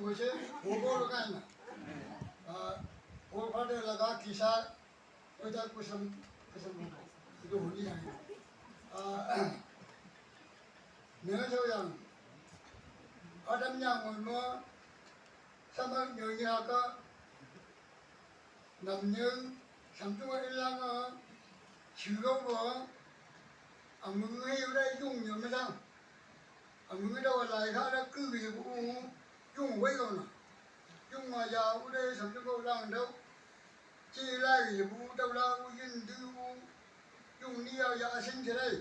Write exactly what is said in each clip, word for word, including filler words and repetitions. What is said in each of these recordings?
Moshe, hobo lo kan na. Ah, hobo de laga kisa, oita kusam, kusam hobo. Itu huni na. Ah, ne so yang. Adam yang mo, sama nyonya ka, nam nyung, sam tu ilang, ah, siro bo, amu ngi ura yung nyom na. Amu ngi da wa lai kha da ku yi bu, yung wei ko na. Yung ma ya u de sam tu ko lang dau. Chi lai yi bu dau la u yin du u. Yung ni ya ya sin che lai.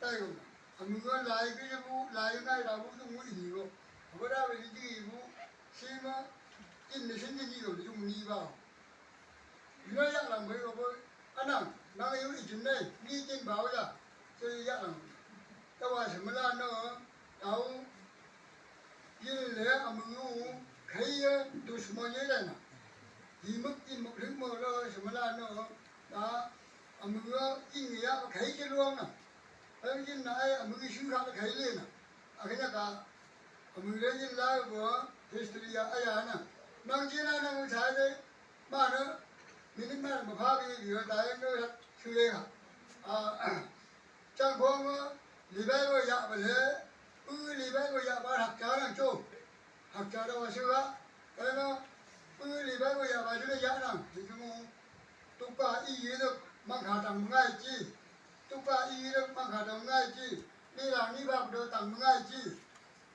Tai ko na. Amu ngi lai ki yi bu, lai ngai da bu yung wei ni ko. Abu da wei ni yi bu. Si ma, yin ni sin ni ko yung ni ba. Yu ya lang bai ko bo. Anang, nang yu i jin nei, ni jin bao ya. So yu ya lang. Ta wa se ma la no, tau. Yin le amu u, kai ye, du smo ye le na. Yi muk, yin muk, lik mo lo, se ma la no. Ta, amu u, yin ya, kai je luang na. Ai yin na ai, amu u shu ka kai le na. A kai ya ka. Amu u le yin la bo, history ya, aya na. Nang je na, nang u chai le. Ma ne, minute ma ma pha bi bi ta ne shu le ha. A, chang khong, li bai bo ya ba le, u li bai bo ya ba hak cha nang cho. Hak cha da wa shu ha. Ka ne, u li bai bo ya ba shu le ya nang. Ni mu. Tu ka i yi de mang kha tang ngai chi. Tu ka i yi de mang kha tang ngai chi. Ni la ni ba do tang ngai chi.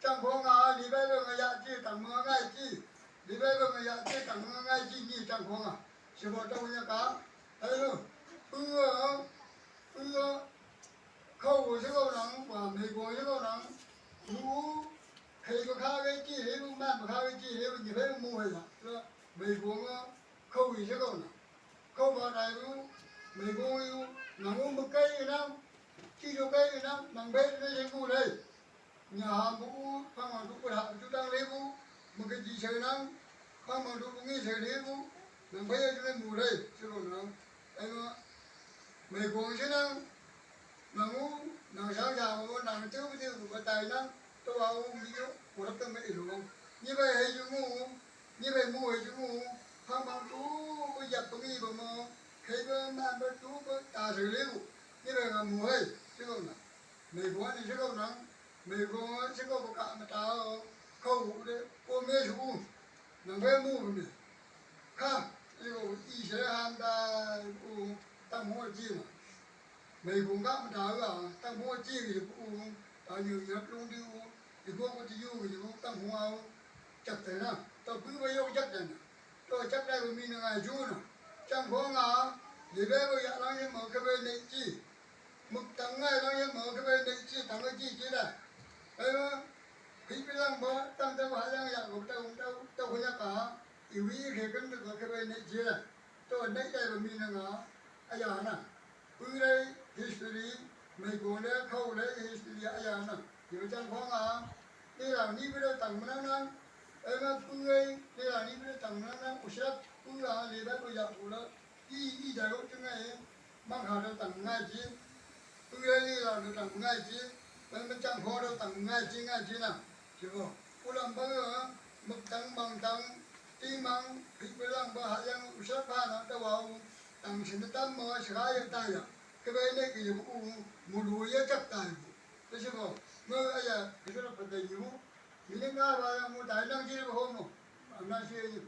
Chang khong a, li bai bo nga ya chi, tang mo ngai chi. Li bai bo nga ya chi, tang mo ngai chi, ni chang khong a. Shi bo tong ya ka. Ai lo. U o, u o. Khou wo shi gou nang, wa mei guo shi gou nang. Mu, kai ba kha ge chi, li bu man ba kha ge chi, li bu ni bai mu hai ya. Lo, mei guo nga, khou wo shi gou nang. Khou ba dai bu, mei guo yu, nang u mu kai nang. Chi yo kai nang, nang bai ne shi gu lai. Nya ha bu, phang ma du bu ha ju dang le bu, ma ka ji se nang, phang ma du bu ngi se le bu, nang bai ya ju le mu le, se ko nang. Ai ma, mei guo se nang, nang u, nang sa ya bu, nang tu bu bu ba tai nang, to wa u mi yo, ko rap ta me i lu. Ni bai he ju mu, ni bai mu he ju mu, phang ma du bu ya bu ngi bu mo, kai ba ma ba du bu ta se le bu, ni bai ma mu he, se ko nang. Mei guo ni se ko nang, mei guo se ko bu ka ma ta o, ko u de, ko me su u, nang bai mu bu ni. Ka, i ko i se han da u, tang mo ji na. Mei guo ka ma ta u a, tang mo ji ni u, ta yu ya lung di u, i guo ko ti yu ni u, tang mo a u, chak te na, ta bu ba yo chak te na. To chak dai ba mi na ngai ju na. Chang khong a, li bai ba ya lang ye mo ka bai nei chi. Muk tang ngai lang ye mo ka bai nei chi, tang ngai chi chi da. Ai ba, phi pi lang ba, tang ta ba ha yang ya ko ta ta ta ko ya ka. I wi ke kan ta ko ka bai nei chi da. To nei dai ba mi na nga. A ya na. Pui lei history, mei guo lei khou lei history a ya na. Yo chang khong a, ni la ni bi de tang ma nang nang. Ai ma pui lei, ni la ni bi de tang ma nang nang. U sha pui la ni da ko ya ku la. I, i da ko chang ngai. Mang kha de tang ngai ji. Pui lei ni la de tang ngai ji. Ai ma chang khong de tang ngai ji, ngai ji na. Ji bo. U lam ba, muk tang, mang tang, ti mang, phi bi lang ba ha yang u sha ba na da wa u. Tang shin tam mo, shi ga ya ta ya. Ke bai ne ke yu u, mu lu ye chak ta yu. Te shi bo, mo a ya, ke shi lo pa ta yu. Mi ne nga ba ya mu ta nang ji ho mo. Am na shi yu.